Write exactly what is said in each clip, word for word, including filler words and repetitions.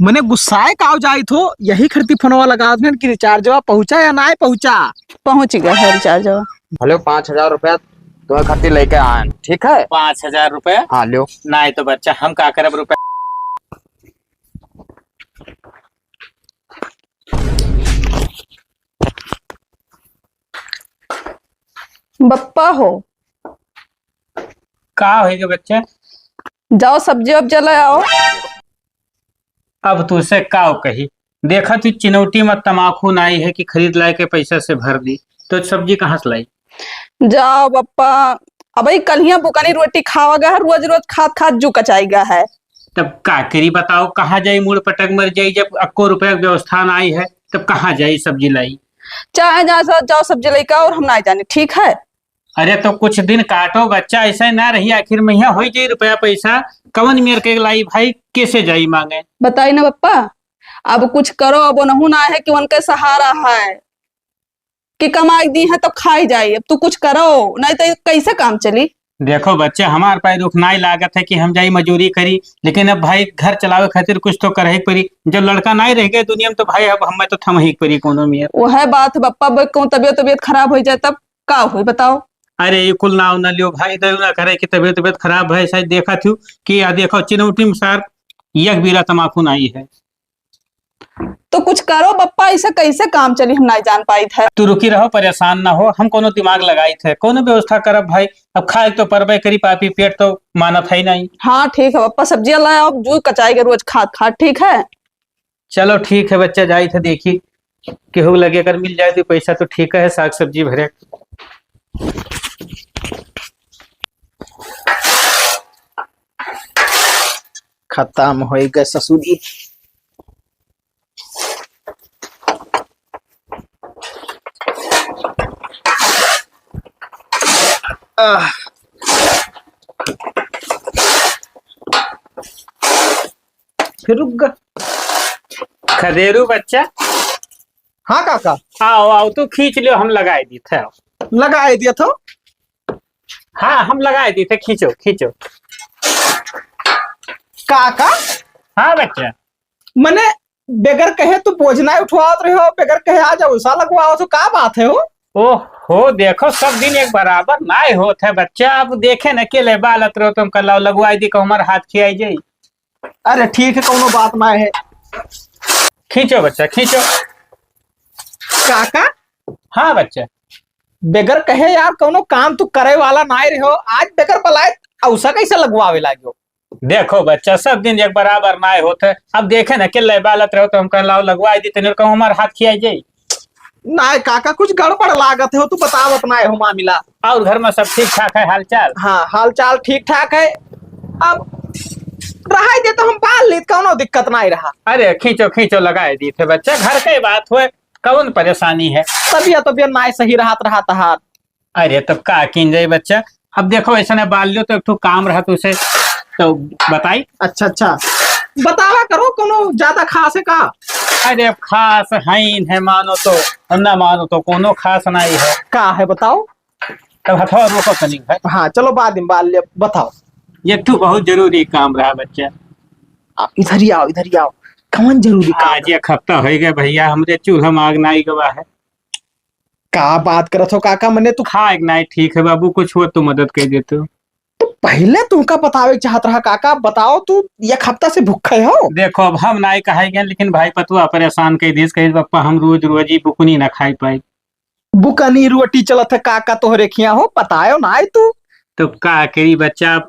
मने गुस्साए काव जाइत हो, यही खरती फोनवा लगावत हन कि रिचार्जवा पहुँचा या नाय पहुँचा। पहुँच गया है रिचार्जवा। भले पाँच हजार रुपया तुम्हें खातिर लेके आए, ठीक है? पाँच हजार रुपया? हाँ, ल्यो। नाय तो बच्चा, हम का करब रुपया? बप्पा हो। का होइगे बच्चा? जाओ सब्जी उब्जी ले आओ। अब तुसे का कही, देखा तू चिनौटी में तमाकू नाई है कि खरीद लाए के पैसा से भर दी, तो सब्जी कहाँ से लाई? जाओ बप्पा, अबही कलिया बुकनी रोटी खावा गा है, रोज रोज खात खात जू कचाई गा है। तब का करी बताओ, कहाँ जाई, मूड़ पटक मर जाई, जब अक्को रुपया के व्यवस्था नाई है, तब कहाँ जाई सब्जी लाई? चाहे जहाँ से जाओ सब्जी लेके आओ, और हम ना जाने, ठीक है? अरे तो कुछ दिन काटो बच्चा, ऐसा ही ना रही, आखिर महीना हो जाई रुपया पैसा, कवन मेर के लाई भाई, कैसे जाई मांगे? बताई ना बप्पा, अब कुछ करो, अब ओनहु ना है कि उनके सहारा है कि कमाई दी है तो खाई जाई, अब तू कुछ करो, नहीं तो कैसे काम चली? देखो बच्चे, हमार पाए दुख नाई लागत है कि हम जाई मजूरी करी, लेकिन अब भाई घर चलावे खातिर कुछ तो करही के पड़ी। जब लड़का नाई रह गए दुनिया में तो भाई अब हमें तो थमही के पड़ी कोनो में। वह बात है बप्पा, अब कहूँ तबियत तबियत खराब हो जाए तब का होई बताओ? अरे ये कुल नाव न लियो भाई, दयु ना करे कि तबियत तबियत खराब है, शायद देखा थी कि या देखो चिनौटी में सार एक बीरा तमाकू नाई है। तो कुछ करो बप्पा, ऐसे कैसे काम चली, हम नाई जान पाई थे। तू रुकी रहो, परेशान ना हो, हम कोनो दिमाग लगाई थे, कोनो व्यवस्था करब भाई। अब खाए तो परबे करी, पापी पेट तो मानत है नहीं। हाँ ठीक है बप्पा, सब्जियां लाए, अब जू कचाई के रोज खात खात, ठीक है। चलो ठीक है बच्चा, जाई थे देखी, केहू लगे अगर मिल जाए तो पैसा तो ठीक है, साग सब्जी भरे। खत्म होई गए ससुरी। आह। फिर रुक ग। खदेरू बच्चा। हाँ काका। आओ, आओ, तू खींच लियो, हम लगाए दी थे। लगाए दिया थो। हाँ, हम लगाए दी थे, खींचो, खींचो। काका? हाँ बच्चा। मने बेगर कहे तू बोझ ना उठवावत रहे हो, बेगर कहे आज औसा लगवाओ तो का बात है हो? ओहो, देखो, सब दिन एक बराबर नाय होत है बच्चा। अब देखे न के ले बालत रहो तुम, कल लगवाई दी, कहूँ हमार हाथ खियाई जाई। अरे ठीक है, कौनो बात ना है। खींचो बच्चा, खींचो। काका? हाँ बच्चा। बेगर कहे यार, कौनो काम तू करे वाला नाय रहो, आज बेगर बलाए औसा कैसे लगवावे लाग्यो? देखो बच्चा, सब दिन एक बराबर नाय होत है। अब देखे न के ले बालत रहो तो हम कहला लगवाई दी, तने कहूँ हमार हाथ खियाई जाई। नाय काका, कुछ गड़बड़ लागत है, तू बतावत नाय हो मामला। और घर में सब ठीक ठाक है हालचाल? हाँ, हालचाल ठीक ठाक है। अब रहाई दे तो हम पाल लीत, कौनो दिक्कत नाय रहा। अरे खींचो खींचो, लगाए दी थे बच्चा, घर के बात होए, कौन परेशानी है? तबियत तबियत नाय सही रहत रहत हाथ। अरे तब का कीन जाई बच्चा, अब देखो ऐसा ना बाल लियो तो एक ठो काम रहत उसे तो बताई। अच्छा अच्छा, बतावा करो, कोनो ज्यादा खास है का? अरे अब खास है ही है, मानो तो, ना मानो तो कोनो खास नहीं है। का है बताओ? तब हथवा रोको तनी भाई। हाँ, चलो, बाद में बाल ले, बताओ। ये तो बहुत जरूरी काम रहा बच्चा। आ, इधर ही आओ, इधर ही आओ। कौन जरूरी काम आज रहा? एक हफ्ता हो गया भैया, हमरे चूल्हा में आग नाई गवा है। का बात करत हो काका, मने तू खाए के नाई ठीक है बाबू, कुछ हो तो मदद कर देते हो। तो पहले तुमका बतावे के चाहत रहा काका, बताओ तू एक हफ्ता से भूखे हो? देखो, अब हम नाई कहाई गए, लेकिन भाई पतुआ परेशान कर दिस, कहिस, "पप्पा, हम रोज रोज ही बुकनी ना खाई पाई।" बुकनी रोटी चलत है काका तोहरे खिया हो, बतायो ना आए तू। तो का करी बच्चा,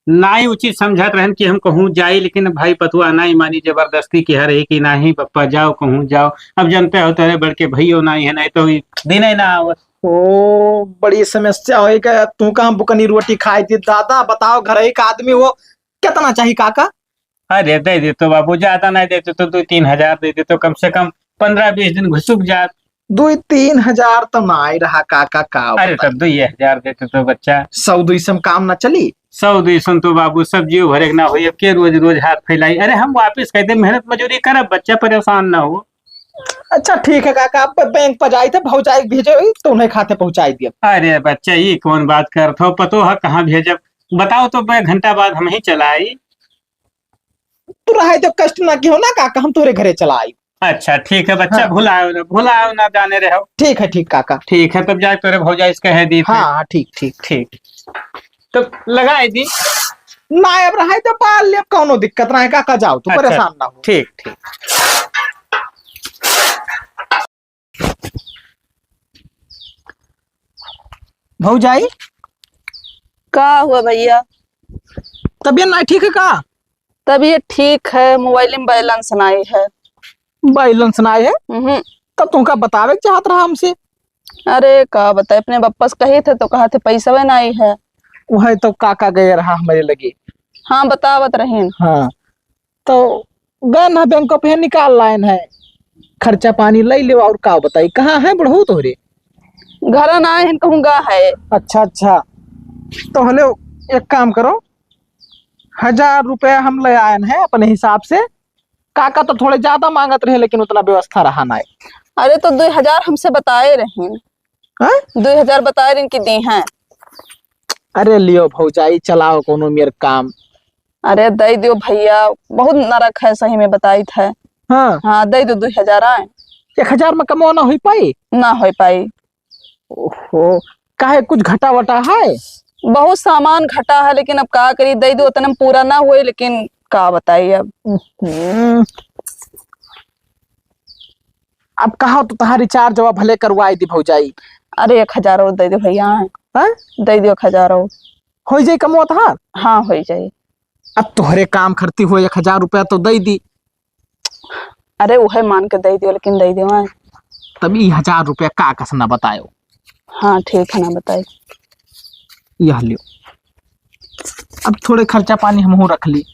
नाई उचित समझत रहन कि हम कहूँ जाई, लेकिन भाई पतुआ नाई मानी, जबरदस्ती की हर है कि नाही पप्पा जाओ, कहूँ जाओ। अब जानते हो तोहरे बड़के भैयो नाई है, नाई तो ई दिने ना आवत। ओ, बड़ी समस्या होई का, तू कहाँ बुकनी रोटी खाई थी दादा, बताओ घर एक आदमी हो, कितना चाहिए काका? अरे दे देतो बाबू, ज्यादा नहीं देते तो दो तीन हजार दे देतो, कम से कम पन्द्रह बीस दिन घुसुक जात। दो तीन हजार तो ना आई रहा काका, का अरे बताई? तब दो हजार देते तो बच्चा। सौ दो सौ में काम ना चली। सौ दो सौ तो बाबू सब जीव भरे के ना होई, अब के रोज रोज हाथ फैलाई। अरे हम वापस कह दे, मेहनत मजूरी करब बच्चा, परेशान ना हो। अच्छा ठीक है काका, आप बैंक पर जाई थे, भौजाई भेजो, तो उन्हें खाते पहुँचाई दिया। अरे बच्चा, ये कौन बात करत हो, पतो है कहाँ भेजब? बताओ तो, मैं घंटा बाद हम ही चलाई। तू रहे तो कष्ट ना किहो ना काका, हम तोरे घरे चला आई। अच्छा, ठीक है बच्चा, हाँ। भुलायो ना, भुलायो ना, जाने रहो। ठीक है, ठीक काका। ठीक है, तब जाए तोरे भौजाई से कहे दी थे। हाँ, हाँ, ठीक, ठीक। ठीक। तब लगाए दी। ना, अब रहे तो पाल ले, अब कौनो दिक्कत ना है काका, जाओ, तू अच्छा, परेशान ना हो। ठीक, ठीक। भौजाई? का हुआ भैया? तबियत ना ठीक है का? तबियत ठीक है, मोबाइल में बैलेंस नाई है। बैलेंस नाई है? हम्म। तब तुमका बतावे के चाहत रहा हमसे। अरे का बताए, अपने बप्पा से कही थे तो कहा थे पैसवे नाई है। वह तो काका गए रहा हमारे लगे। हाँ, बतावत रहीन। हाँ, तो गए ना बैंक पे निकाल लायन है, खर्चा पानी ले लियो। और का बताई, कहाँ है बुढ़ऊ तोहरे? घर ना है, कहूँ गा है। अच्छा, अच्छा, तो हले एक काम करो, हजार रुपया हम ले आयन है अपने हिसाब से। काका तो थोड़े ज्यादा मांगत रहे, लेकिन उतना व्यवस्था रहा ना। अरे तो दो हजार हमसे बताए रहीन। हाँ? दो हजार बताए रहीन कि दी हैं। अरे लियो भौजाई, चलाओ कोनो मेर काम। अरे दे दियो भैया, बहुत नरक है सही में बताई थे। हाँ। हाँ, दे दो दो हजार आए। एक हजार में कमो ना हो पाई? ना हो पाई। ओहो, काहे कुछ घटा वटा है? बहुत सामान घटा है, लेकिन अब का करी, दे दो उतने में पूरा ना हुए, लेकिन का बताई अब। हम्म। अब कहा तो तहार रिचार्ज वा भले करवाई दी भौजाई। अरे एक हजार और दे दो भैया। हाँ? दे दो एक हजार और। हो जाई कमवा तहार? हाँ, हो जाई। अब तोहरे काम खर्ती हो, एक हजार रुपया तो दे दी। अरे उहे मान के दे दियो, लेकिन दे दियो, हाँ। तब ई हजार रुपया का कस ना बतायो। हाँ, ठीक है, ना बताई। यह लियो, अब थोड़े खर्चा पानी हमहू रख ली।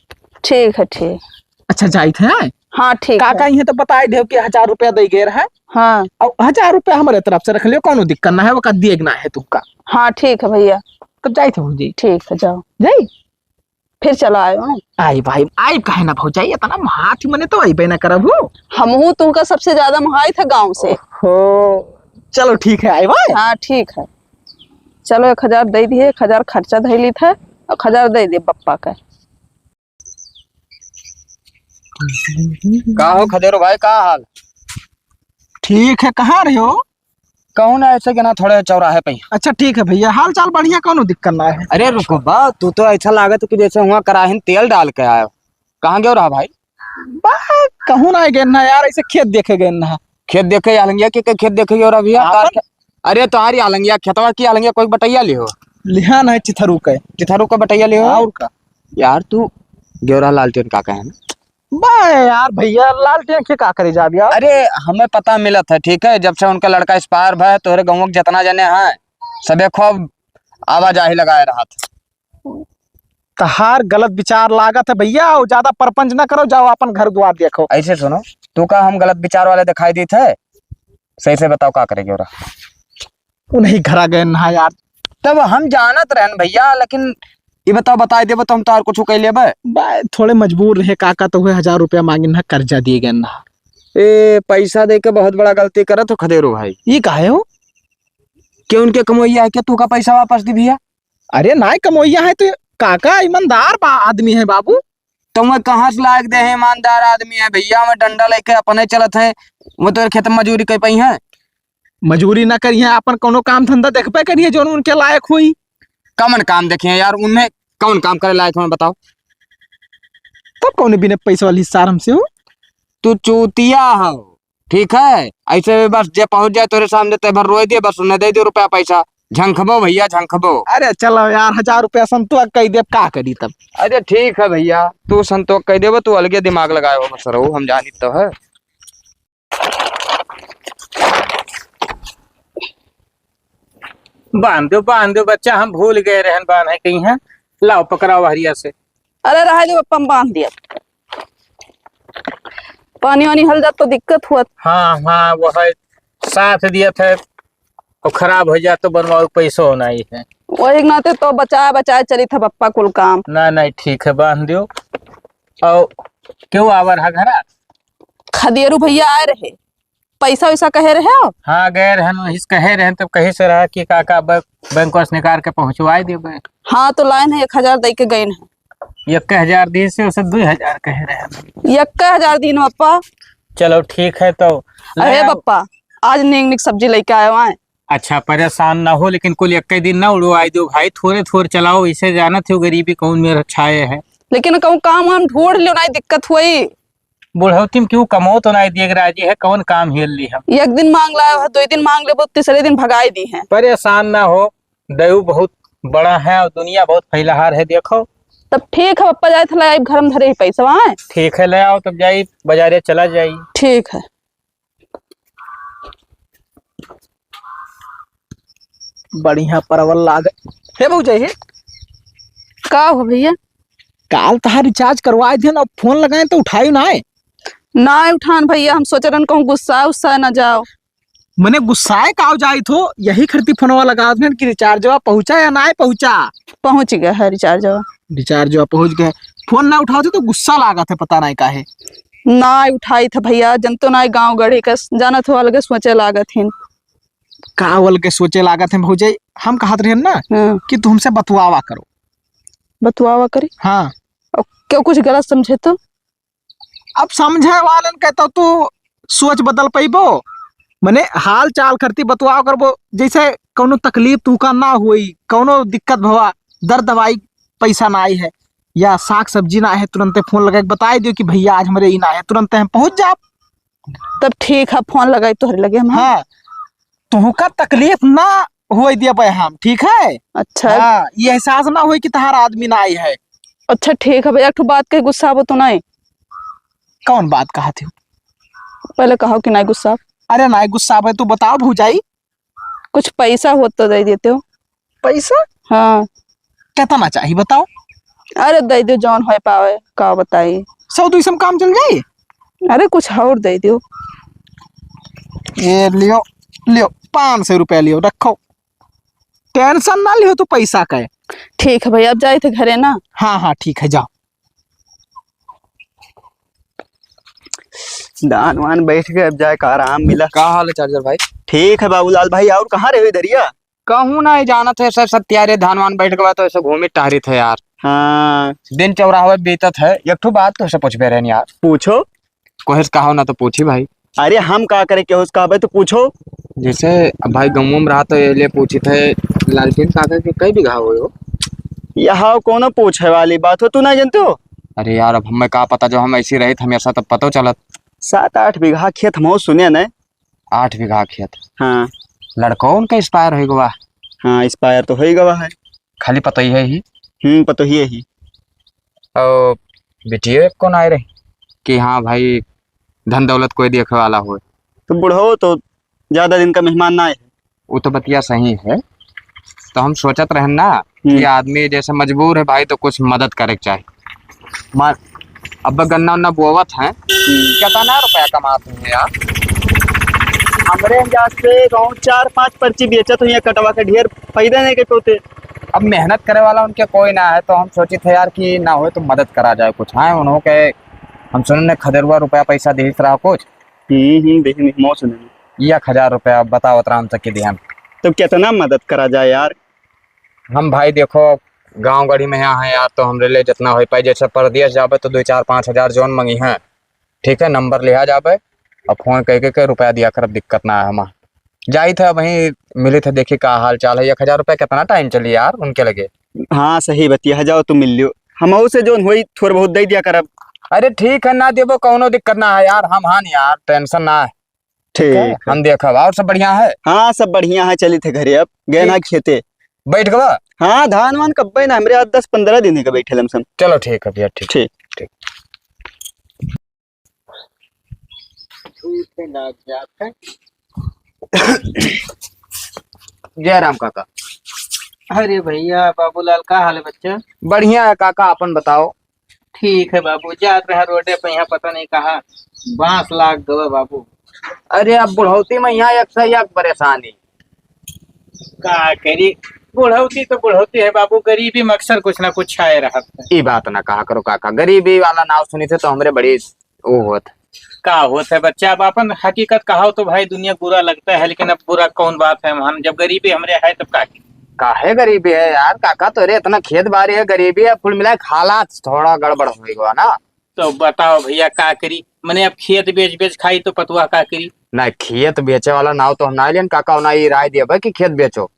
ठीक है, ठीक। अच्छा, जाइत है। हाँ, ठीक का है। का इहे तो बताई देव कि हजार रुपया दे गए रहे। हाँ। और हजार रुपया हमारे तरफ से रख लियो, कोनो दिक्कत ना है, वो का दिए ना है तुमका। हाँ, ठीक है भैया। तब जाइत है भौजी। ठीक है, जाओ। जाई। फिर चला आयो। आई भाई, आई काहे ना भौजाई, इतना महात ही मने तो अइबे ना करब हो। हमहू तुमका सबसे ज्यादा महाई था गाँव से। ओहो, चलो ठीक है, आई भाई। हाँ, ठीक है। चलो, एक हजार दे दिए, एक हजार खर्चा धइ ली था, एक हजार दे दिए बप्पा का। का हो खदेरो भाई, का हाल? ठीक है, कहाँ रहे हो? कहूँ ना, ऐसे के ना, थोड़े चौराहे पे ही। अच्छा, ठीक है भैया, हाल चाल बढ़िया, कौनो दिक्कत ना है। अरे रुको बा, तू तो ऐसा लागत है कि जैसे हुआ कराही में तेल डाल के आयो। कहाँ गयो रहा भाई? बा, कहूँ ना गए ना यार, ऐसे खेत देखे गए ना। खेत देखे आलंगिया के, के खेत देखे गयो रहा भैया? आपन? कार के-, अरे तुम्हारी आलंगिया खेतवा की आलंगिया कोई बटैया लिहो? लिहा ना है चिथरू के। चिथरू का बटैया लिहो? और का? यार तू गयो रहा लालटेन काका है ना? बा यार भैया, लालटेन के का करे जाब यार? अरे, हमें पता मिलत है, ठीक है, जब से उनका लड़का expire भा है, तोहरे गाँव के जितना जने हैं, सबे खूब आवाजाही लगाए रहत। तहार गलत विचार लागत है भैया, और ज्यादा परपंच ना करो, जाओ अपन घर द्वार देखो। ऐसे सुनो, तू का हम गलत विचार वाले दिखाई देत है? सही से बताओ, का करे गयो रहा? उन्हीं घरा गए ना यार। तब हम जानत रहन भैया, लेकिन ये बताओ, बताए देबो तो हम तो और कुछ कह लेबे। बा, थोड़े मजबूर रहे काका, तो हुए हजार रुपया मांगिन ना, कर्जा दिए गए ना। ए, पैसा दे के बहुत बड़ा गलती करत हो खदेरो भाई। ये काहे हो? क्यों उनके कमैया है, क्या तू का पैसा वापस दी भैया? अरे ना कमैया है तो काका ईमानदार बा-, आदमी है बाबू। तो मैं कहाँ से लायक दे है, ईमानदार आदमी है भैया, मैं डंडा लेके अपने चलत है, वो तो खेत में मजूरी कर पाई है। मजूरी ना करिहे, आपन कौनो काम धंधा देखबे करिहे जौन उनके लायक होई। कमन काम देखिए यार, उनमें कौन काम करे लायक हमें बताओ? तब कौन बिना पैसे वाली हिस्सा हमसे हो? तू चूतिया हो, ठीक है? ऐसे भी बस जे पहुंच जाए तोरे सामने ते भर रोए दिए, बस उन्हें दे दे रुपया पैसा, झंखबो भैया झंखबो। अरे चलो यार, हजार रुपया संतोष कह देब, का करी तब? अरे ठीक है भैया, तू संतोष कह देबो, तू अलगे दिमाग लगाए हो बस रहू, हम जानी तो है। बांध दो, बांध दो बच्चा, हम भूल गए रहन बांध है कहीं है। लाओ पकड़ाओ हरिया से। अरे रहा दो, अपन बांध दिया। पानी वानी हल जात तो दिक्कत हुआ। हाँ, हाँ, वो है, साथ दिया था, और खराब हो जात तो बनवाओ, पैसो होना ही है। वही नाते तो बचाए बचाए चली था बप्पा कुल काम। ना, नहीं, ठीक है, बांध दो। और क्यों आवर है घरा? खदेरू भैया आए रहे, पैसा वैसा कहे रहे हो? हाँ, गए रहन, वही से कहे रहन, तब कहे से रहा कि काका ब-, बैंकवा से निकाल के पहुँचवाए देबे। हाँ, तो लाइन है, एक हजार दे के गए हैं। एक हजार दिहिस, उसे दुई हजार कहे रहे। एक हजार दिन पप्पा। चलो ठीक है तो। अरे पप्पा, आज नीक नीक सब्जी लइके आयो आए। अच्छा, परेशान ना हो, लेकिन कुल एक दिन ना उड़वाई दो भाई, थोरे थोरे चलाओ, इसे जानत हो गरीबी कौन मेर छाए है। लेकिन कहूँ काम वाम ढूंढ लियो, नाहीं दिक्कत होई। बुढ़ौती में क्यों कमो तो नाहीं दिए राजी है, कौन काम हेल ली हम। एक दिन मांग लायो है, दुई दिन मांग लेबो, तीसरे दिन भगाई दिहे। परेशान ना हो, दयू बहुत बड़ा है और दुनिया बहुत फैलाहार है, देखो। तब ठीक है पप्पा, जाए थे लाई घर में धरे ही पैसा आए। ठीक है, ले आओ तब जाई, बाजारे चला जाई। ठीक है। बढ़िया परवल लाग। हे भौजाई, हे। का हो भैया? काल तहार recharge करवाए थे ना, फोन लगाए तो उठाई ना है। ना उठान भैया, हम सोच रहन कहूँ गुस्सा उस्सा ना जाओ। मने गुस्साए का हो जाई थो, यही खरती फोनवा लगा देन कि rechargeवा पहुँचा या ना पहुँचा। पहुँच गया है rechargeवा। rechargeवा पहुँच गया। फोन ना उठाओ थे तो गुस्सा लागत है, पता नहीं काहे। ना उठाई था भैया, जनतो ना गाँव गढ़ी का, जानत हो अलगे सोचे लागत हिन। का अलगे सोचे लागत है भौजाई, हम कहत रहन ना हाँ। कि तू हमसे बतुआवा करो। बतुआवा करी? हाँ। और क्यों कुछ गलत समझे तो? अब समझे वालन के तो तू सोच बदल पइबो, मने हाल चाल खरती बतुआवा करबो, जैसे कौनो तकलीफ तुहका ना होई, कौनो दिक्कत भवा, दर्द दवाई पैसा ना आई है या साग सब्जी ना है, तुरंते फोन लगा के बताई दियो कि भैया आज हमरे ई ना है, तुरंते हम पहुँच जाब। तब ठीक है, फोन लगाई तोहरे लगे हम। हाँ, तुहका तकलीफ ना होए देबे हम, ठीक है? अच्छा। हाँ, ये एहसास ना होए कि तहार आदमी ना आई है। अच्छा ठीक है भैया, एक ठो बात कही, गुस्सा आबो तो नहीं? कौन बात कहत हो? पहले कहो कि नहीं गुस्सा। अरे नहीं गुस्सा आबे, तू बताओ भौजाई। कुछ पैसा हो तो दे देते हो। पैसा? हाँ। कितना चाहिए बताओ? अरे दे दो जौन होए पावे, का बताई। सौ दुई सौ में काम चल जाई? अरे कुछ और दे दो। ये लियो, लियो, पाँच सौ रुपया लियो, रखो। tension ना लियो तू पैसा का। ठीक है भैया, अब जाए थे घरे ना। हाँ, हाँ, ठीक है, जाओ। धान वान बैठ के अब जाए का आराम मिला। का हाल है चार्जर भाई? ठीक है बाबूलाल भाई, और कहाँ रहे इधरिया? कहूँ ना जानत है सर, सत्यारे धान वान बैठ गवा तो ऐसे घूमित टहरित है यार। हाँ। दिन चौराहा बीतत है, एक ठो बात तोसे पूछबे रहन यार। पूछो। कोहेस कहो ना तो पूछी भाई। अरे हम का करे केहू से कहबे तो पूछो। जैसे अब भाई गाँव में रहा तो ये लिए पूछित है, लालटेन काका के कई बीघा होए हो? यहाँ कौनो पूछे वाली बात हो, तू ना जानते हो? अरे यार अब हमें का पता, जो हम ऐसी रहित हमेशा तब पतो चलत। सात आठ बीघा खेत हम सुने न। आठ बीघा खेत। हाँ। लड़को उनका expire होइ गवा। हाँ, expire तो होइ गवा है। खाली पतोहिए ही। हम्म, पतोहिए ही। और बेटियो एक कौन आए रही कि हाँ भाई, धन दौलत कोई देखे वाला होए। तो बुढ़ो तो ज्यादा दिन का मेहमान ना आए। वो तो बतिया सही है। तो हम सोचत रहन ना कि हम्म। आदमी जैसे मजबूर है भाई, तो कुछ मदद करे के चाही। मार, अब गन्ना उन्ना बोवत हैं, हम्म। कितना रुपया कमात हैं यार? हमरे अंदाज से कहूँ चार पांच पर्ची बेचत हुई कटवा के, ढेर फायदा नहीं के होते। अब मेहनत करे वाला उनके कोई ना है, तो हम सोचित है यार कि ना होए तो मदद करा जाए कुछ। हाँ, उन्हों के हम सुने ने खदेरुआ रुपया पैसा दिहित रहा कुछ। हम्म, हम्म, देखे नहीं, मौत सुने। एक हजार रुपया बताओ, आराम से के दिहन। तो कितना मदद करा जाए यार? हम भाई देखो, गाँव गढ़ी में यहाँ हैं यार, तो हमरे लिए जितना होइ पाए, जैसे परदेस जाबे तो दो चार पाँच हजार जौन मंगी हैं, ठीक है, नंबर लिहा जाबे और फोन कइ के, के रुपया दिया करब, दिक्कत ना है हमार। जाइत है वहीं मिलित है, देखी का हाल चाल है। एक हजार रुपया कितना टाइम चली यार उनके लगे? हाँ, सही बतिया, जाओ तो मिल लियो, हमहू से जौन होई थोड़ बहुत दे दिया करब। अरे ठीक है, ना देबो, कौनो दिक्कत ना है यार, हम हान यार, tension ना है। ठीक है, ठीक है। हम देखब, और सब बढ़िया है? हाँ, सब बढ़िया है, चलित है घरे, अब गए ना ठीक। खेते। बैठ गवा? हाँ, धान वान कब्बे ना, हमरे आज दस पन्द्रह दिन के बैठे लमसम। चलो ठीक है भैया, ठीक। ठीक। ठीक। धूप में लाग जात है। जय राम काका। अरे भैया, बाबूलाल, का हाल है बच्चा? बढ़िया है काका, अपन बताओ। ठीक है बाबू, जात रहा रोडे पे, यहाँ पता नहीं कहाँ बांस लाग गवा बाबू। अरे, अब बुढ़ौती में यहाँ एक से एक परेशानी। का करी, बुढ़ौती तो बुढ़ौती है बाबू, गरीबी में अक्सर कुछ ना कुछ छाए रहत है। ई बात ना कहा करो काका, गरीबी वाला नाव सुनी थे तो हमरे बड़ी वो होत। का होत है बच्चा, अब अपन हकीकत कहाओ तो भाई दुनिया बुरा लगता है, लेकिन अब बुरा कौन बात है, हम जब गरीबी हमरे है तब का की? काहे गरीबी है यार काका, तोरे इतना खेत बारी है, गरीबी है, कुल मिला के हालात थोड़ा गड़बड़ होइ गवा ना। तो बताओ भइया का करी, मने अब खेत बेच बेच खाई तो पतुआ का करी। ना, खेत बेचे वाला नाव तो हम ना लेन काका, ना ई राय दिया भाई कि खेत बेचो।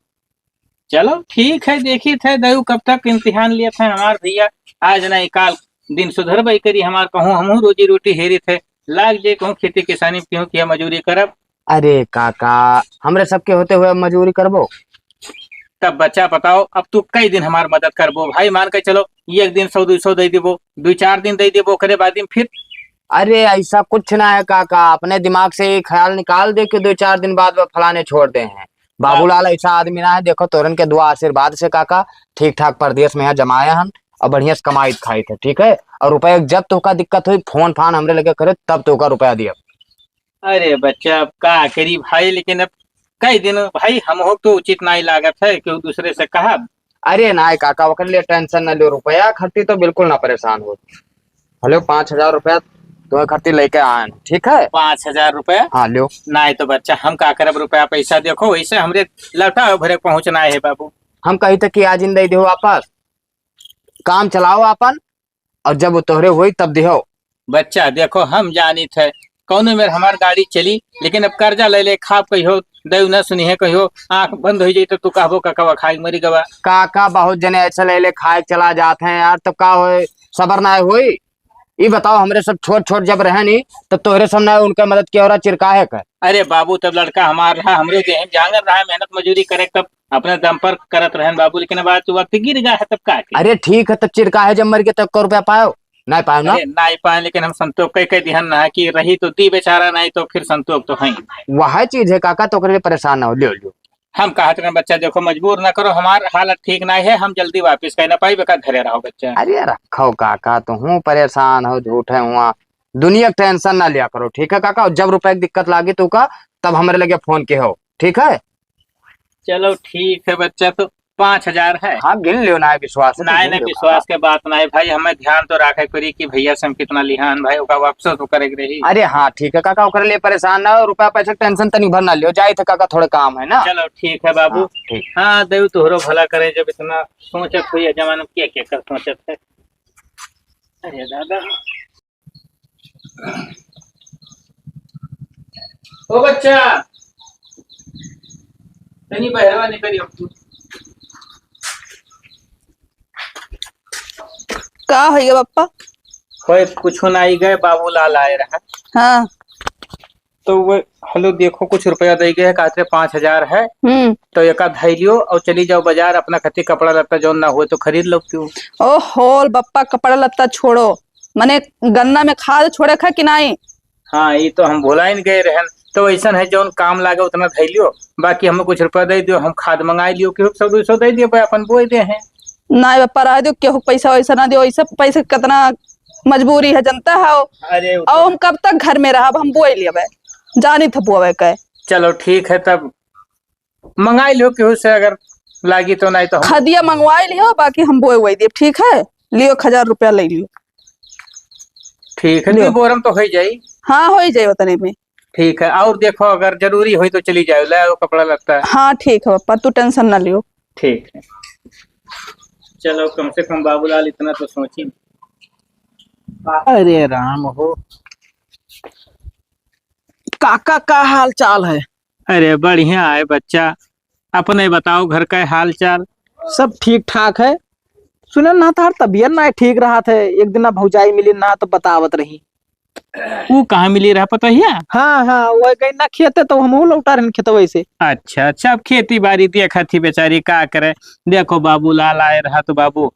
चलो ठीक है, देखित है दयू कब तक इम्तिहान लियत है हमार भइया, आज नहीं काल दिन सुधरबे करी हमार, कहूँ हमहूँ रोजी रोटी हेरित है, लाग जे कहूँ खेती किसानी में, कहूँ किया मजूरी करब। अरे काका, हमरे सबके होते हुए मजूरी करबो? तब बच्चा बताओ, अब तू कई दिन हमार मदद करबो भाई? मान के चलो, एक दिन सौ दुई सौ दे देबो, दुई चार दिन दे देबो, ओकरे बाद में फिर। अरे ऐसा कुछ ना है काका, अपने दिमाग से ये ख्याल निकाल दे कि दो चार दिन बाद वो फलाने छोड़ दे हैं। बाबूलाल ऐसा आदमी ना है, देखो तोरन के दुआ आशीर्वाद से काका ठीक ठाक परदेश में यहाँ जमाए हन और बढ़िया से कमाइत खाइत है, ठीक है? और रुपया जब तोका दिक्कत हुई, फोन फान हमरे लगे करे, तब तोका रुपया दिया। अरे बच्चा, अब का करी भाई, लेकिन अब कई दिन भाई, हमहू तो उचित नाई लागत है कि दूसरे से कहब। अरे नाई काका, ओकर लिए टेंशन ना लियो, रुपया खट्टी तो बिल्कुल ना परेशान हो। हेलो, पाँच हजार रुपया तुम्हें खट्टी लेके आए हैं, ठीक है? पाँच हजार रुपया? हाँ, लियो। नाई तो बच्चा, हम का करब, रुपया पैसा देखो, वैसे हमरे लौटा भरे पहुँचना है बाबू। हम कही थे कि आज इन दे दो वापस, काम चलाओ आपन, और जब वो तोहरे होई तब दिहो। बच्चा, देखो, हम जानित है, कौनो मेर हमार गाड़ी चली, लेकिन अब कर्जा ले ले खाब कहियो, दयू न सुनिहे कहियो, आँख बंद होइ जाई तो तू कहबो ककवा खाई मरी गवा। काका, बहुत जने ऐसे ले ले खाए चला जात हैं यार, तब का होए, सबर ना होई? ई बताओ, हमरे सब छोट छोट जब रहे नी, तब तोहरे सब ना उनका मदद किया और चिरकाहे का। अरे बाबू, तब लड़का हमार रहा, हमरे देह में जांगर रहा, मेहनत मजूरी करे, तब अपने दम पर करत रहन बाबू, लेकिन अब आज तो वक्त गिर गया है, तब का करी? अरे ठीक है, तब चिरकाहे जब मर गए, तब को रुपया पायो? नहीं पायो ना? अरे, नहीं पाए, लेकिन हम संतोष कह, कह दिहन ना कि रही तो दी बेचारा, नहीं तो फिर संतोष तो है ही। वह चीज है काका, तो ओकरे लिए परेशान ना हो, लियो, लियो। हम कहत रहे, बच्चा, देखो, मजबूर ना करो, हमार हालत ठीक नहीं है, हम जल्दी वापस कह ना पाई, बेकार घरे रहो, बच्चा। अरे रखो काका, तो हूँ परेशान हो, झूठे हुआ, दुनिया के टेंशन ना लिया करो, ठीक है काका? और जब रुपए की दिक्कत लागी तो का, तब हमरे लगे फोन के हो, ठीक है? चलो ठीक है बच्चा, तो पाँच हजार है। हाँ, गिन लियो, ना विश्वास है तो नाय, गिन ना लियो विश्वास काका। के बात नाय भाई, हमें ध्यान तो रखे करी कि भैया से हम कितना लिहान भाई, ओका वापस तो करे के रही। अरे हाँ, ठीक है काका, ओकरे लिए परेशान ना हो, रुपया पैसा के टेंशन तनी भर ना लियो, जाए थे काका, थोड़े काम है ना। चलो ठीक है बाबू। हाँ, ठीक। हाँ, देव तोहरो भला करे, जब इतना सोचत हुई है जमाना, क्या क्या कर सोचत है। अरे दादा। ओ बच्चा, तनी बहरवा निकल अब तू। का होइगा पप्पा? कोई कुछ ना, आई गए, बाबूलाल आए रहा। हाँ। तो वो, हेलो, देखो, कुछ रुपया दे गए, कहते पाँच हजार है, हम्म। तो एका धई लियो और चली जाओ बाजार, अपना खातिर कपड़ा लत्ता जौन ना हो तो खरीद लो क्यों। ओहो, बप्पा, कपड़ा लत्ता छोड़ो, मने गन्ना में खाद छोड़े खा कि नाई? हाँ, ई तो हम भुलाइन गए रहन। तो ऐसन है, जौन काम लागे उतना धई लियो, बाकी हमें कुछ रुपया दे दियो, हम खाद मंगाई लियो, केहू सौ दो सौ दे दियो, अपन बोए दे हैं। नाई बप्पा, रह दियो, केहू पैसा वैसा ना दियो, ऐसे पैसे कितना मजबूरी है, जनता है। अरे, उ और तो हम कब तक घर में रहब, हम बोए लेबे, जानी थ बोए के। चलो ठीक है, तब मंगाई लियो केहू से, अगर लागी तो, नाई तो हम खदिया मंगवाई लियो, बाकी हम बोए वही देब, ठीक है? लियो, एक हजार रुपया ले लियो। ठीक है, लियो। दो बोरम तो हो जाई। हाँ, हो जाई उतने में। ठीक है, और देखो, अगर जरूरी होई तो चली जाओ, ले आओ कपड़ा लत्ता। हाँ, ठीक है पप्पा, तू टेंशन ना लियो। ठीक है, चलो, कम से कम बाबूलाल इतना तो सोची। अरे राम हो, काका का हाल चाल है? अरे बढ़िया है बच्चा, अपने बताओ घर का हाल चाल? सब ठीक ठाक है। सुने ना, तार तबियत ना ठीक रहा थे, एक दिन ना भौजाई मिली ना तो बतावत रही। वो कहाँ मिली रहा पता है? हाँ, हाँ, वो गई ना खेते तो हम लौटा रहन खेतवे से। अच्छा, अच्छा, अब खेती बाड़ी देखा थी बेचारी, का करे। देखो बाबूलाल आए रहा तो बाबू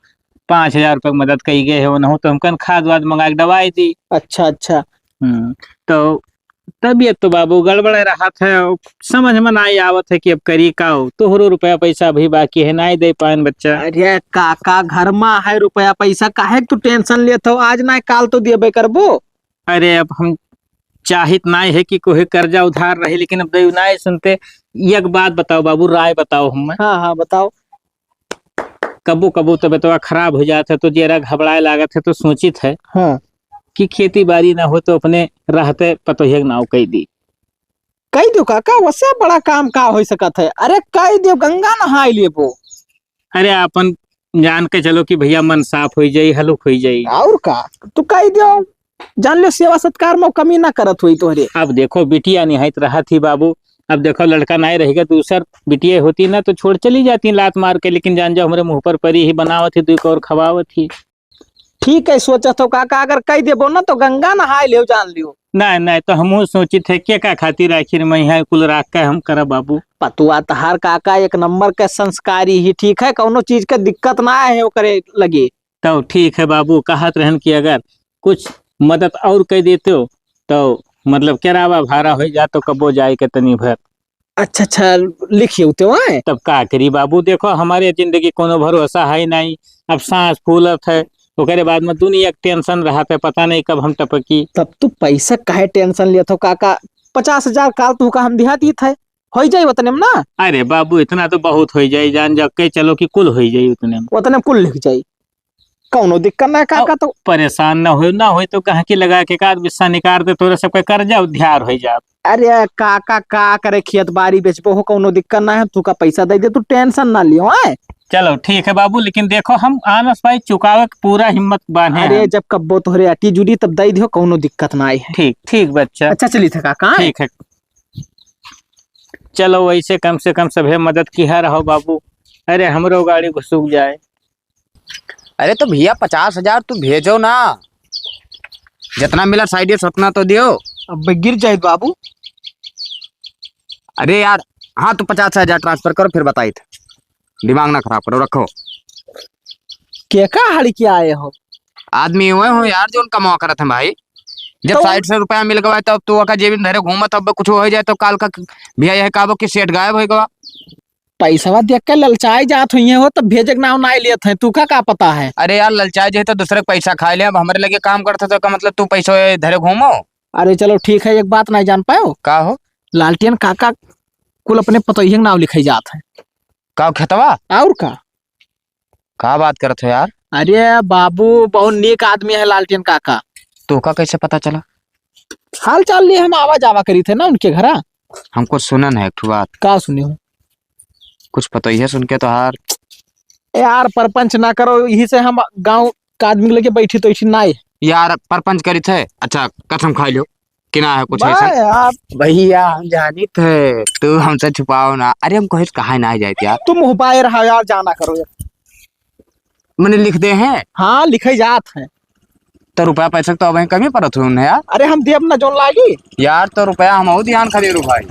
पाँच हजार रुपये की मदद कही गए है, उन्हों तो हमकन खाद वाद मंगा के दवाई दी। अच्छा, अच्छा। हम्म, तो तबियत तो बाबू गड़बड़ रहत है, समझ में नाई आवत है कि अब करी का हो। तोहरो रुपया पैसा अभी बाकी है, नाई दे पाएन बच्चा। अरे काका, घर में है रुपया पैसा, काहे तू टेंशन लेत हो? आज नाई काल तो देबे करबो। अरे अब हम चाहित नाई है कि कोई कर्जा उधार रही, लेकिन अब दयू नाई सुनते। एक बात बताओ बाबू, राय बताओ हमें। हाँ, हाँ, बताओ। कबो कबो तबियतवा खराब हो जात है तो जेरा घबराए लागत है तो सोचित है हाँ। कि खेती बाड़ी ना हो तो अपने रहते पतोहिया के नाव कई दी। कई दियो काका, वसे बड़ा काम का हो सकत है? अरे कई दियो, गंगा नहाई लेबो। अरे, आपन जान के चलो कि भइया मन साफ होइ जाई, हलुक होइ जाई। और का? तू कहि दियो, जान लो, सेवा सत्कार में कमी ना करत होई तोहरे। अब देखो, बिटिया निहाइत रहत ही बाबू, अब देखो, लड़का नाहीं रहिगे, दूसर बिटिया होती ना तो छोड़ चली जाती लात मार के, लेकिन जान जाओ, हमरे मुँह पर परी ही, बनावत ही, दुइ कौर खवावत ही। ठीक है, सोचत हो काका, अगर कहि देबो ना तो गंगा नहाए लेव, जान लियो। नाहीं, नाहीं, तो हमहू सोचित है, के का खातिर आखिर में यहाँ कुल राख के हम करब बाबू। पतुआ तहार काका एक नंबर के संस्कारी ही, ठीक है, कौनो चीज के दिक्कत ना है ओकरे लगे। तो ठीक है बाबू, कहत रहन कि अगर कुछ मदद और कइ देते हो तो मतलब केरावा भारा होइ जा तो कबो जाए के तनी भर। अच्छा, अच्छा, लिखिए उते वहाँ। तब का करी बाबू, देखो हमरे जिंदगी कोनो भरोसा है नाहीं, अब सांस फूलत है, ओकरे बाद में दुनिया के tension रहत है, पता नहीं कब हम टपकी। तब तू पैसा काहे tension लेत हो काका, पचास हजार काल तू का हम दिहा दीत है, होइ जाई उतने में ना। अरे बाबू, इतना तो बहुत होइ जाई, जान जा के चलो कि कुल होइ जाई उतने में। उतने में कुल लिख जाई, कौनो दिक्कत ना काका। अब तो परेशान ना होई, ना होई तो कहाँ की लगा के का बिस्सा निकाल दे, तोरे सबके कर्जा उद्धार होइ जात। अरे काका, का करे, खेत बारी बेचबो हो, कौनो दिक्कत ना है, तू का पैसा दे दे, तू tension ना लियो, हैं? चलो ठीक है बाबू, लेकिन देखो हम आनस भाई चुकावे के पूरा हिम्मत बांधे अरे हैं। जब कब्बो तोहरे अटी जुड़ी तब दे दियो, कौनो दिक्कत ना है। ठीक, ठीक बच्चा। अच्छा चली थे काका, हैं? ठीक है, चलो वैसे कम से कम सभे मदद किहा रहो बाबू। अरे हमरो गाड़ी घुसुक जाए। अरे तो भइया, पचास हजार तू भेजो ना, जितना मिला side से उतना तो दियो। अब गिर जाए बाबू। अरे यार, हाँ, तो पचास हजार transfer करो, फिर बताइत। दिमाग ना खराब करो, रखो। के का हड़के आए हो? आदमी हुए हो यार, जोन कमावा करत हैं भाई। जब तो side से रुपया मिल गवा, तब तू ओका जेब में धरे घूमत, तब कुछ होइ जाए, तो काल का भइया यह कहबो कि सेठ गायब होइ गवा। पैसवा देख के ललचाए जात हुई हो, तो भेजे के नाव नाहीं लेत हैं, तू का, का पता है? अरे यार, ललचाए जाए तो दूसरे के पैसा खाए ले, अब हमरे लगे काम करत है, तो का मतलब तू पैसा धरे घूमो? अरे चलो ठीक है, एक बात नाहीं जान पायो। का हो? लालटेन काका कुल अपने पतोहिया के नाव लिखाई जात है। का खेतवा? और का? का बात करत हो यार? अरे बाबू, बहुत नीक आदमी है लालटेन काका। तोहका कैसे पता चला? हाल चाल लिए हम आवा जावा करी थे ना उनके घरा। हमको सुनन है एक ठो बात। का सुने हो? कुछ पतोहिया सुन के तोहार। यार, परपंच ना करो, यही से हम गाँव का आदमी के लगे बैठी तो ऐसी ना है। यार, परपंच करी थे, अच्छा, कसम खाई लो कि ना है कुछ बा ऐसा। यार। भइया, हम जानित है, तू हमसे छुपाओ ना। अरे, हम कहीं से कहाँ ना जाए यार। तुम मुँह बाए रहा यार, जाना करो यार। मने लिख दे हैं? हाँ, लिखे जात है। तो रुपया पैसा तो अबहीं कमी पड़त हुई उन्हें यार। अरे, हम देब ना जोन लागी। यार, तो रुपया हम और ध्यान खदे रू भाई।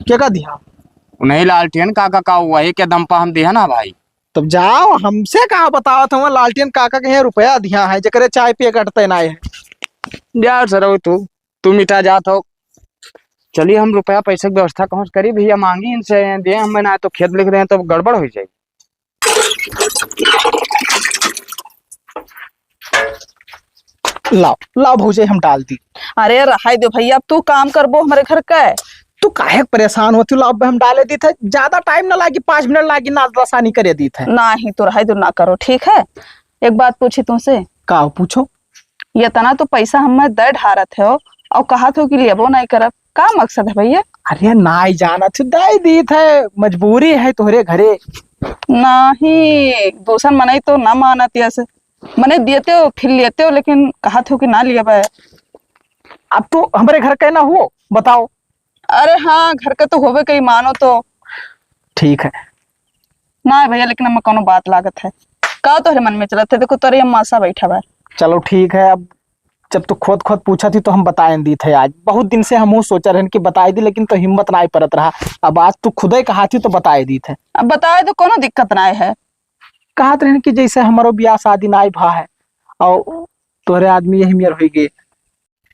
के का दिहा? उन्हें लालटेन काका का वही के दम पर हम दिया ना भाई। तब जाओ, हमसे कहाँ बतावत हुआ, लालटेन काका के यहाँ रुपया दिया है, जेकरे चाय पिए कटते ना है। यार सर, तू, तू मिटा जात हो। चलिए, हम रुपया पैसे की व्यवस्था कहाँ से करी भइया, मांगी इनसे, दे हमें ना तो खेत लिख रहे हैं, तो गड़बड़ हो जाएगी। लाओ, लाओ भौजाई, हम डाल दी। अरे रहाई दो भइया, अब तू काम करबो हमरे घर का। तू काहे परेशान होती हो? लाओ, अब हम डाले दी थे, ज्यादा time ना लागी, पाँच मिनट लागी, नाल आसानी करे दी थे। नाही, तो रहाई दो, ना करो, ठीक है? एक बात पूछी तुमसे। का हो, पूछो। इतना तो पैसा हमें दे ढारत हो और कहत हो कि लेबो नहीं करब, का मकसद है भइया? अरे नाई जानत हो, दे दी थे, मजबूरी है तोहरे घरे। नाही, दूसर मनई तो ना मानत यस, मने देते हो फिर लेते हो, लेकिन कहत हो कि ना लेबे। अब तो हमरे घर के ना हो, बताओ। अरे हाँ, घर के तो होबे कई, मानो तो। ठीक है। ना भइया, लेकिन हमें कौनो बात लागत है। का तोहरे मन में चलत है? देखो, तोरे अम्मा सा बैठा बा। चलो ठीक है, अब जब तू खुद खुद पूछा थी तो हम बताए दी थे आज। बहुत दिन से हमहू सोचा रहन कि बताए दी, लेकिन तो हिम्मत ना परत रहा। अब आज तू खुदे कहा थी तो बताए दी थे। अब बताए तो कौनो दिक्कत ना है। कहत रहन कि जैसे हमारो ब्याह शादी ना भा है और तोहरे आदमी यही मेर होई गए,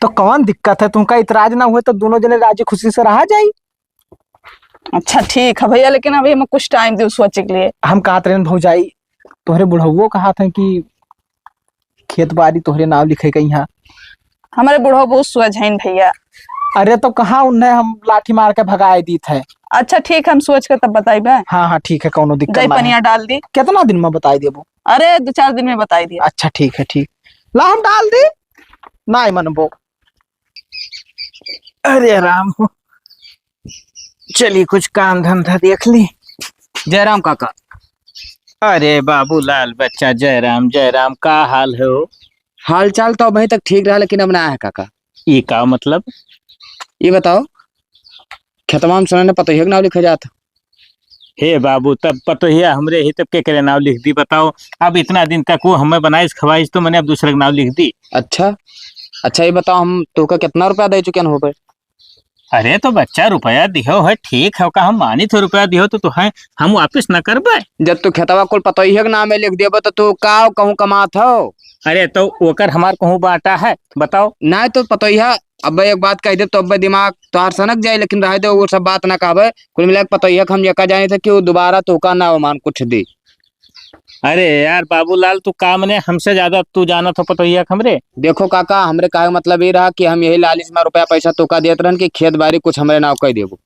तो कौन दिक्कत है? तुमका इतराज ना हुए तो दोनों जने राजी खुशी से रहा जाई। अच्छा ठीक है भइया, लेकिन अभी हमें कुछ time दो सोचे के लिए। हम कहत रहन भौजाई, तोहरे बुढ़उओ कहत हैं कि खेत बारी तोहरे नाव लिखे के यहाँ। हमरे बुढ़ऊ बहुत सोझ हइन भइया। अरे तो कहाँ उन्हें हम लाठी मार के भगाए दीत है। अच्छा ठीक है, हम सोच के तब बताइबे। हाँ, हाँ, ठीक है, कौनो दिक्कत जाई ना है। पनिया डाल दी। कितना दिन में बताई देबो? अरे दो चार दिन में बताई दिया। अच्छा ठीक है, ठीक। ला हम डाल दी। नाई मनबो। अरे राम हो, चली कुछ काम धंधा देख ली। जयराम काका, अरे बाबूलाल बच्चा, जय राम, जय राम, का हाल है हो? हाल चाल तो अबहीं तक ठीक रहा, लेकिन अब ना है काका। ई का मतलब? ई बताओ, खेतवा में सुने ने पतोहिया के नाव लिखे जात। हे बाबू, तब पतोहिया हमरे ही, तब के करे नाव लिख दी, बताओ? अब इतना दिन तक वो हमें बनाइस खवाइस, तो मने अब दूसरे के नाव लिख दी। अच्छा, अच्छा, ई बताओ, हम तोका कितना रुपया दे चुके हो भाई? अरे तो बच्चा, रुपया दिहो है, ठीक है, का हम मानी थे रुपया दिहो तो, तो है, हम वापिस न करबे। जब तू खेतवा कुल पतोहिया के नामे लिख देबो तो तू का कहूँ कमात हो? अरे तो ओकर हमार कहूँ बाटा है, बताओ। नाहीं तो पतोहिया, अब एक बात कह दे तो अब दिमाग तोहार सनक जाए, लेकिन रहे दे, वो सब बात ना कहबे। कुल मिला के पतोहिया के हम ये का जाने थे कि वो दोबारा तोका ना मान कुछ दी। अरे यार बाबूलाल, तू का मने हमसे ज्यादा तू जानत हो पतोहिया के हमरे? देखो काका, हमरे कहे के मतलब ई रहा कि हम यही लालच में रुपया पैसा तोका देत रहन कि खेत बारी कुछ हमरे नाव कह देबो।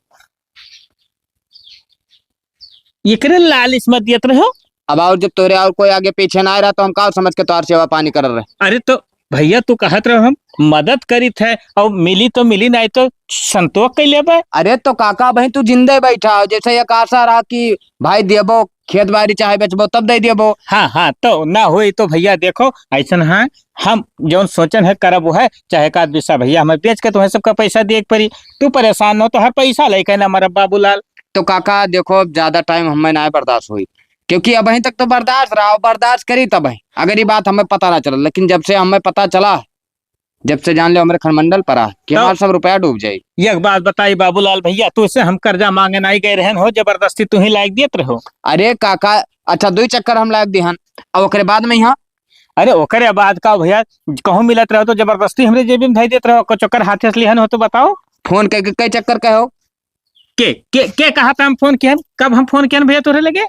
एकरे लालच में देत रहो? अब और जब तोरे और कोई आगे पीछे ना रहा तो हम का समझ के तोहार सेवा पानी कर रहे? अरे तो भैया, तू कहत रहो हम मदद करित है, और मिली तो मिली, नाहीं तो संतोष कइ लेबे। अरे तो काका, भाई तू जिंदे बैठा हो, जैसे एक आशा रहा कि भाई देबो, खेत बारी चाहे बेचबो तब दे देबो। हाँ, हाँ, तो ना होई तो भैया देखो, ऐसन है, हम जौन सोचन है करब वो है, चाहे एक आध बिस्सा भैया हमें बेच के तुम्हें सबका पैसा दिए के पड़ी। तू परेशान न हो, तो हर पैसा लेके ना मरब बाबूलाल। तो काका देखो, अब ज्यादा टाइम हमें ना बर्दाश्त होई, क्योंकि अबहीं तक तो बर्दाश्त रहा, बर्दाश्त करी तब है, अगर ये बात हमें पता ना चला, लेकिन जब से हमें पता चला, जब से जान लो हमरे खंडमंडल पर आ कि तो हमार सब रुपया डूब जाई। एक बात बताई बाबूलाल भैया, तू से हम कर्जा मांगे नाहीं गए रहन हो, जबरदस्ती तू ही लायक दियत रहो। अरे काका, अच्छा, दुई चक्कर हम लायक दिहन, और ओकरे बाद में यहाँ? अरे ओकरे बाद का भैया, कहूँ मिलत रहो तो जबरदस्ती हमरे जेबी में धई देत रहो, कुछ ओकर हाथे से लिहन हो तो बताओ। फोन के, के, के चक्कर कहो? के, के, के कहा था हम फोन किहन? कब हम फोन किहन भैया तोरे लगे?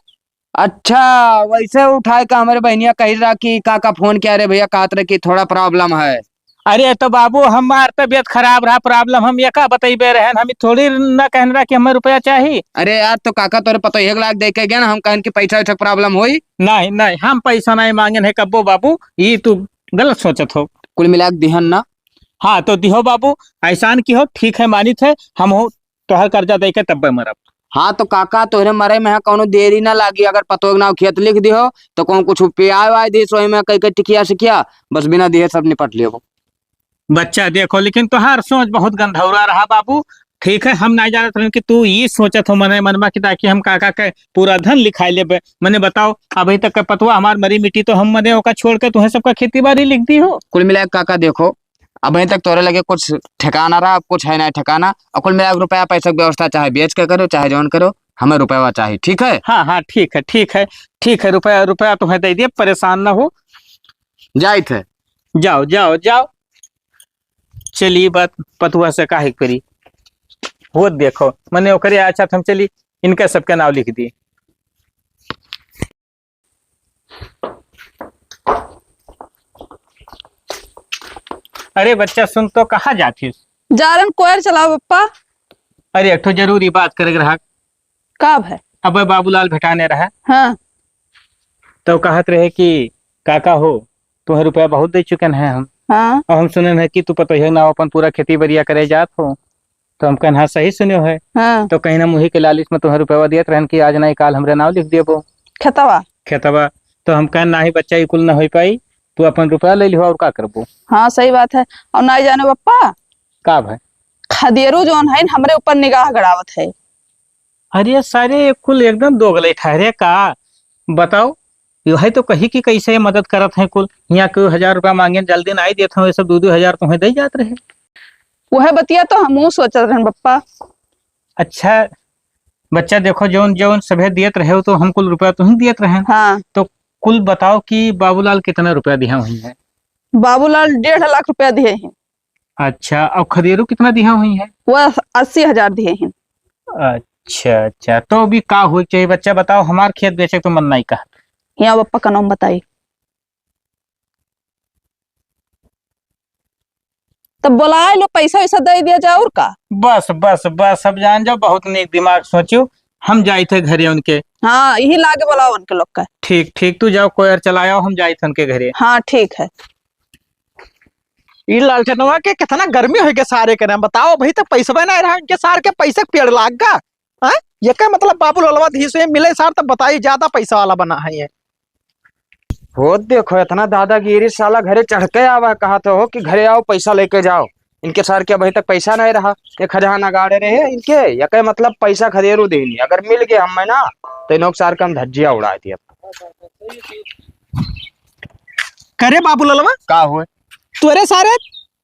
अच्छा, वैसे उठाए का हमरे बहनिया कही रहा कि काका फोन किया रे भैया, कहत रहे कि थोड़ा problem है। अरे तो बाबू, हमार तबीयत खराब रहा, problem हम एका बतइबे रहन, हम ई थोड़ी न कहन रहा कि हमें रुपया चाही। अरे यार, तो काका तोरे पतोहिया के लायक देके गए ना, हम कहन कि पैसा वैसा problem होई। नहीं, नहीं, हम पैसा नहीं मांगन है कब्बो बाबू, ई तू गलत सोचत हो। कुल मिला के दिहन ना? हाँ, तो दिहो बाबू, एहसान की हो, ठीक है, मानित है, हम हो तोहर कर्जा दे के तब्बे मरब। हाँ, तो काका, तोहरे मरे में है, कौनो देरी ना लागी। अगर पतोह के नाव खेत लिख दिहो, तो कौन कुछ पियाए वाए दी, सोई में कई कई टिकिया सिकिया, बस बिना दिहे सब निपट लेबो। बच्चा, देखो, लेकिन तोहार सोच बहुत गंधौरा रहा बाबू। ठीक है, हम नाहीं जानत रहन कि तू ई सोचत हो मने मन में कि ताकि हम काका के पूरा धन लिखाई लेबे। मने बताओ, अभी तक के पतवा हमार मरी मिट्टी, तो हम मने ओका छोड़ के तुम्हें सबका खेती बाड़ी लिख दी हो। कुल मिला के काका, देखो, अबहीं तक तोरे लगे कुछ ठिकाना रहा, अब कुछ है नाहीं ठिकाना। और कुल मिला के रुपया पैसा के व्यवस्था चाहे बेच के करो, चाहे जौन करो, हमें रुपया चाही, ठीक है? हाँ, हाँ, ठीक है, ठीक है, ठीक है, रुपया, रुपया तुम्हें दे दिए, परेशान ना हो। जाइत है। जाओ, जाओ, जाओ। चली बात पतुआ से काहे करी। वो देखो, मने ओकरे अच्छा, हम चली, इनका सबका नाव लिख दी। अरे बच्चा, सुन तो, कहाँ जाथिस? जा रहन कोयर चलाओ पप्पा। अरे, एक ठो जरूरी बात करे के रहा। का भय? अबे बाबूलाल भेटाने रहा। हाँ। तो कहत रहे कि काका हो, तुम्हें रुपया बहुत दे चुकन है हम। हाँ। और हम सुनन है कि तू पतोहिया नाव अपन पूरा खेती बरिया करे जात हो। तो हम कहन, हाँ, सही सुन्यो है। हाँ। तो कहीं ना मुही के लालिच में तुम्हें रुपया दियत रहन कि आज नाहीं काल हमरे नाव लिख देबो। खेतवा? खेतवा। तो हम कहन, नाही बच्चा, ई कुल ना होई पाई, तू अपन रुपया ले लिहो और का करबो? हाँ, सही बात है। और नाहीं जाने पप्पा, का भाई? खदेरू जौन है, हमरे ऊपर निगाह गड़ावत है। अरे सारे, ये कुल एकदम दोगले ठहरे का। बताओ, यो है तो कही कि कैसे मदद करत हैं कुल। यहाँ कोई हजार रुपया मांगे, जल्दी नाहीं देत हैं, ये सब दो दो हजार तुम्हें दे जात रहे। वह बतिया तो हमहू सोचत रहन बप्पा। अच्छा बच्चा, देखो, जौन जौन सभे दियत रहे हो तो हम कुल रुपया तुहीं दियत रहे। हाँ। तो कुल बताओ कि बाबूलाल कितना रुपया दिया हुई है? बाबूलाल डेढ़ लाख रुपया दिए हैं। अच्छा, और खदेरू कितना दिया हुई है? वह अस्सी हजार दिए हैं। अच्छा, अच्छा, तो अभी का होई के चाहिए बच्चा, बताओ, हमार खेत बेचे के तो मन नाहीं कहत। यहाँ बप्पा का नाम बताई। तब बोलाए लो, पैसा वैसा दे दिया जाए और का। बस, बस, बस, अब जान जाओ, बहुत नीक दिमाग सोचो, हम जाइत है घरे उनके। हाँ, यही लागे बोलाओ उनके लोग का। ठीक, ठीक, तू जाओ, कोयर चलाओ, हम जाइत है उनके घरे। हाँ, ठीक है। ई लालचनवा के कितना गर्मी होइगे सारे के नाम, बताओ, अभी तक पैसवे नाहीं रहा, इनके सार के पैसे के पेड़ लाग गा। हैं? ये का मतलब बाबू ललवा धीस हुए मिले सार तब बताई ज्यादा पैसा वाला बना है ये। हो देखो, इतना दादागिरी, साला घरे चढ़ के आवा, कहा तो हो कि घरे आओ, पैसा लेके जाओ। इनके सार के अभी तक पैसा नहीं रहा, एक हजार नगाड़े रहे इनके, ये का मतलब पैसा खदेरू देनी, अगर मिल गए हमें ना, तो इनों के सार का हम धज्जिया उड़ा दिया। करे बाबू ललवा, का हुए? तोरे सारे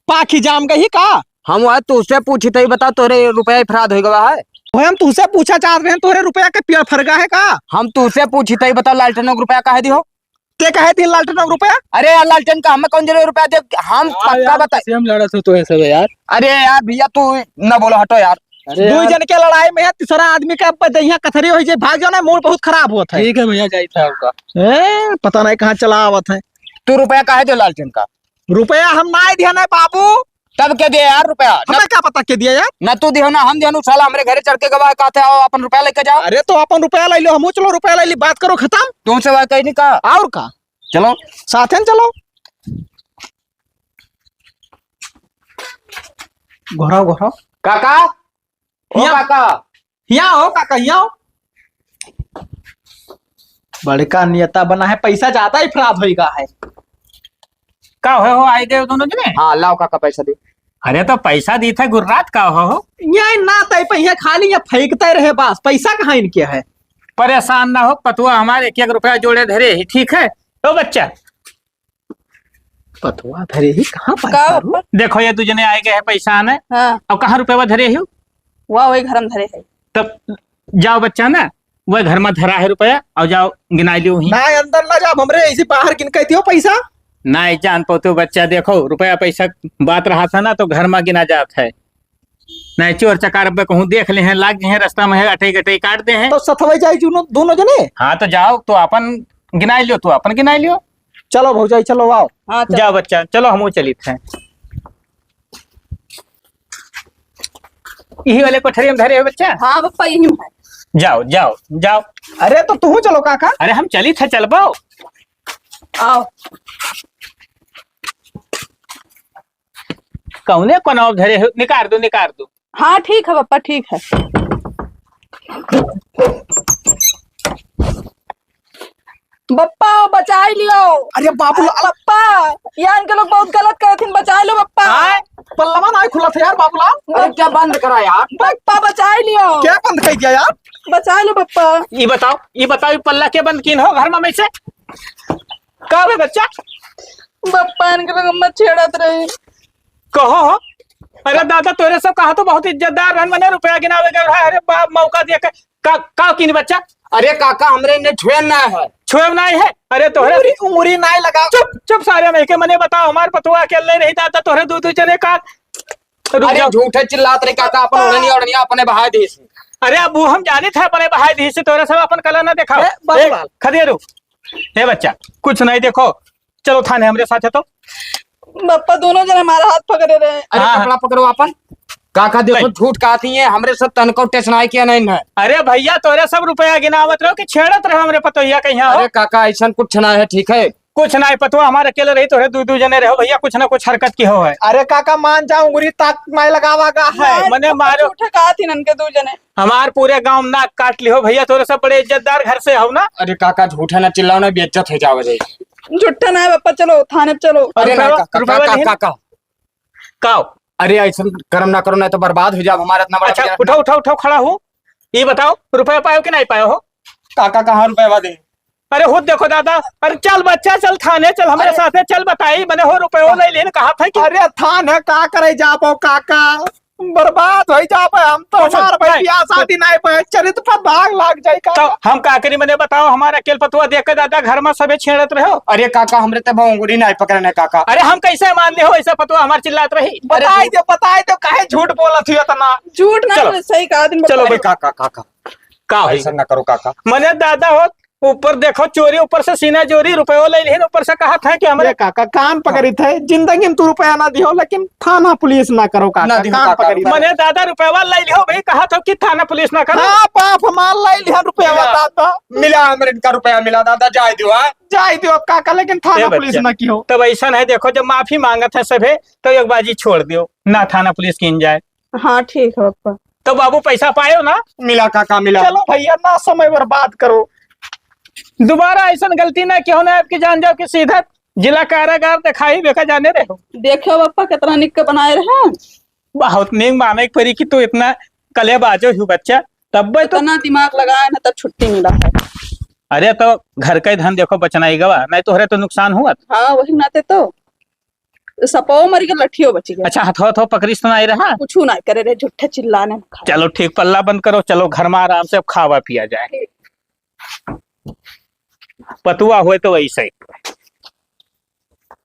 पाखी जाम गई का? हम आज तुझसे पूछी थी, बता, तोरे रुपया इफराद हो गवा है? ओए, हम तुझसे पूछा चाहत रहे, तोरे रुपया के पिया फरगा है का? हम तुझसे पूछी थी, बता, लालटेन का रुपया काहे दिहो? ते काहे दिल लालटेन का रुपया? अरे यार, लालटेन का हमें कौन जरूरी रुपया दे? हम हाँ पक्का यार, बता। कैसे हम लड़ा था तो ऐसा यार। अरे यार भैया, तू ना बोलो, हटो यार। अरे दुई यार। जन के लड़ाई में है, तीसरा आदमी का अब दहिया कथरी हो जाए, भाग जाओ ना, मूड बहुत खराब होत है। ठीक है भैया, जाई था आपका। ए, पता नहीं कहाँ चला आवत है। तू रुपया काहे दे लालटेन का? रुपया हम ना दिया ना बाबू। तब के दिया यार रुपया? हमें का पता के दिया यार? ना तू दियो ना हम दियो, साला हमरे घरे चढ़ के गवा है, कहते आओ अपन रुपया लेके जाओ। अरे तो अपन रुपया ले लो, हम चलो रुपया ले ली, बात करो खत्म। तुमसे बात कही नहीं का? और का? चलो। साथे न चलो। घोराओ, घोराओ। काका, ओ हिया। काका। हिया हो काका, हिया हो। बड़का नेता बना है, पैसा ज्यादा इफराद होइगा है। का हो, हो, आए गए दोनों जने? हाँ, लाओ काका, पैसा दे। अरे, तो पैसा दी थे गुर्रात का हो, हो? ये ना तय पे, ये खाली ये फेंकते रहे बस, पैसा कहाँ इनके है? परेशान ना हो, पतुआ हमारे एक एक रुपया जोड़े धरे ही, ठीक है? ओ बच्चा, पतवा धरे ही कहाँ का पाई हो? देखो, ये दू जने आए गए हैं पैसा आने। हाँ। और कहाँ रुपया धरे हो? वाह, वही घर में धरे है। तब जाओ बच्चा ना, वह घर में धरा है रुपया, और जाओ गिनाई लियो ही। ना, अंदर ना जाब, हमरे ऐसे बाहर गिन के दियो पैसा। नहीं जान पाते हो बच्चा, देखो रुपया पैसा बात रहा था ना तो घर में गिना जात है। नहीं चोर चकार अब कहूँ देख ले हैं, लाग गए हैं रास्ता में है, अटई गटई काट दे हैं। तो सथवे जाई दोनों, दोनों जने। हाँ तो जाओ तो अपन गिनाई लियो, तू अपन गिनाई लियो। चलो भौजाई, चलो आओ। हाँ, चलो। जाओ बच्चा, चलो हमहू चलित हैं। यही वाले कोठरी में धरे हो बच्चा? हाँ पप्पा, यही में है। जाओ, जाओ, जाओ। अरे तो तू चलो काका। अरे हम चलित है, चलबो। आओ। कौने कोनाव धरे हो? निकाल दो, निकाल दो। हाँ ठीक है पप्पा, ठीक है। बप्पा, बचाई लियो। अरे बाबू, अरे बप्पा, यार इनके लोग बहुत गलत करथिन, बचाई लो बप्पा। आय, पल्लवा नाई खुला था यार बाबूलाल। अरे क्या बंद करा यार? बप्पा, बचाई लियो। क्या बंद कर दिया यार? बचाई लो बप्पा। ये बताओ, ये बताओ, ये पल्ला के बंद किन हो घर में, में से? का बे बच्चा? बप्पा, इनके लोग मत छेड़त रही। कहो हो। अरे दादा, तोरे सब कहा तो बहुत इज्जतदार रहन, मने रुपया गिनावे गए रहा। अरे बाप, मौका दिया के का, का किन बच्चा? अरे काका, हमरे ने छुए ना है। छुए ना है? अरे तोहरे उंगरी, उंगरी नाई लगाओ। चुप, चुप सारे में के मने बताओ, हमार पतुआ अकेले रही दादा, तोहरे दू दू जने का। रुक अरे जाओ। झूठे चिल्लात रहे काका, अपन ओढ़नी ओढ़निया अपने बहाय दीस। अरे अब वो हम जाने थे अपने बहाय दीस, तोहरे सब अपन कला ना दिखाओ। ए, बाबूलाल। ए, खदेरू। ए बच्चा, कुछ नहीं देखो, चलो थाने हमरे साथ है तो। बप्पा, दोनों जने हमारा हाथ पकड़े रहे। अरे हाँ, हाँ। पकड़ा पकड़ो अपन। काका देखो, नहीं। झूठ कहती है, हमरे सब तनको टेसनाई किया नहीं है। अरे भैया, तोरे सब रुपया गिनावत रहो कि छेड़त रहो हमरे पतोहिया कहिया हो? अरे काका, ऐसन कुछ ना है, ठीक है? कुछ ना है, पतोह हमारे अकेले रही, तोरे दू दू जने रहो भैया, कुछ ना कुछ हरकत की हो है। अरे काका, मान जाओ, उंगली तक नहीं लगावा गा है। मने मारो। झूठे कहा थी ननके दू जने। हमार पूरे गांव में नाक काट लिहो भैया, तोरे सब बड़े इज्जतदार घर से हो ना। अरे काका, झूठे ना चिल्लाओ ना, बेइज्जत हो जावे जाए। झूठे ना है बप्पा, चलो थाने चलो। अरे रुपया, ना, काका, रुपया काका, लेहिन? काका। का? अरे ऐसन करम ना करो, नहीं तो बर्बाद हो जाओ हमारा इतना बड़ा अच्छा, बिजनेस। उठाओ, उठाओ, उठाओ, खड़ा हो। ये बताओ, रुपया पायो कि नहीं पायो हो? काका, कहाँ रुपया दे? अरे हो देखो दादा, अरे चल बच्चा, चल थाने चल, हमरे अरे साथे चल, बताई, मने हो रुपयो ले लेन, कहा था कि अरे थाने का करे जाबो काका, बर्बाद हो जाबे हम तो। अच्छा, हमार भाई नहीं, बियाह शादी नहीं बे, चरित्र पर दाग लाग जाए का। तो हम का करी, मने बताओ, हमारा अकेल पतुआ देख के दादा घर में सबे छेड़त रहो। अरे काका, हमरे ते भौंगुरी नहीं पकड़ने काका। अरे हम कैसे मान ले हो ऐसा पतुआ हमार चिल्लात रही? बताई दे, बताई दे, काहे झूठ बोलत हो इतना? झूठ ना चलो। बोले, सही कहा दिन चलो बताई। भाई। काका, काका। का होई? ऐसा ना करो काका। मने दादा हो, ऊपर देखो चोरी, ऊपर से सीना जोरी, रुपयो ले लिहिन, ऊपर से कहा था कि हमरे ए काका, कान पकड़ी थे, जिंदगी में तू रुपया ना दिहो, लेकिन थाना पुलिस ना करो काका, ना दिहो कान काका, पकड़ी थे। मने दादा रुपया ले लिहो भाई, कहा था कि थाना पुलिस ना करो। हाँ, बाप हमार ले लिहा रुपया मिला। दादा। मिला हमरे इनका रुपया मिला दादा, जाए दियो, हाँ? जाए दियो काका, लेकिन थाना ए पुलिस बच्चा, ना किहो। तब ऐसा नहीं, देखो जब माफी मांगत है सभे, तो एक बाजी छोड़ दियो, ना थाना पुलिस की जाए। हाँ, ठीक है पप्पा। तो बाबू पैसा पायो ना? मिला काका, मिला। चलो भैया, ना समय बर्बाद करो, दोबारा ऐसन गलती ना किहो ना, अबकी जान जाओ कि सीधा जिला कारागार देखाई बेका जाने रहे हो। देखो बप्पा, कितना निक के बनाए रहे। बहुत नीक माने के परी कि तू इतना कलेबाजो हू बच्चा, तब तो इतना दिमाग लगाए ना, तब छुट्टी मिला है। अरे तो घर का ही धन देखो बचना ही गवा, नहीं तो हरे तो नुकसान हुआ। हाँ, वही नाते तो सपो मर गया, लठियो बच गया। अच्छा, हथो हथो पकड़िस तो नहीं रहा? कुछ नहीं करे रे, झूठे चिल्लाने में खा। चलो ठीक, पल्ला बंद करो, चलो घर में आराम से अब खावा पिया जाए। ठीक। पतुआ होए तो वैसे ही।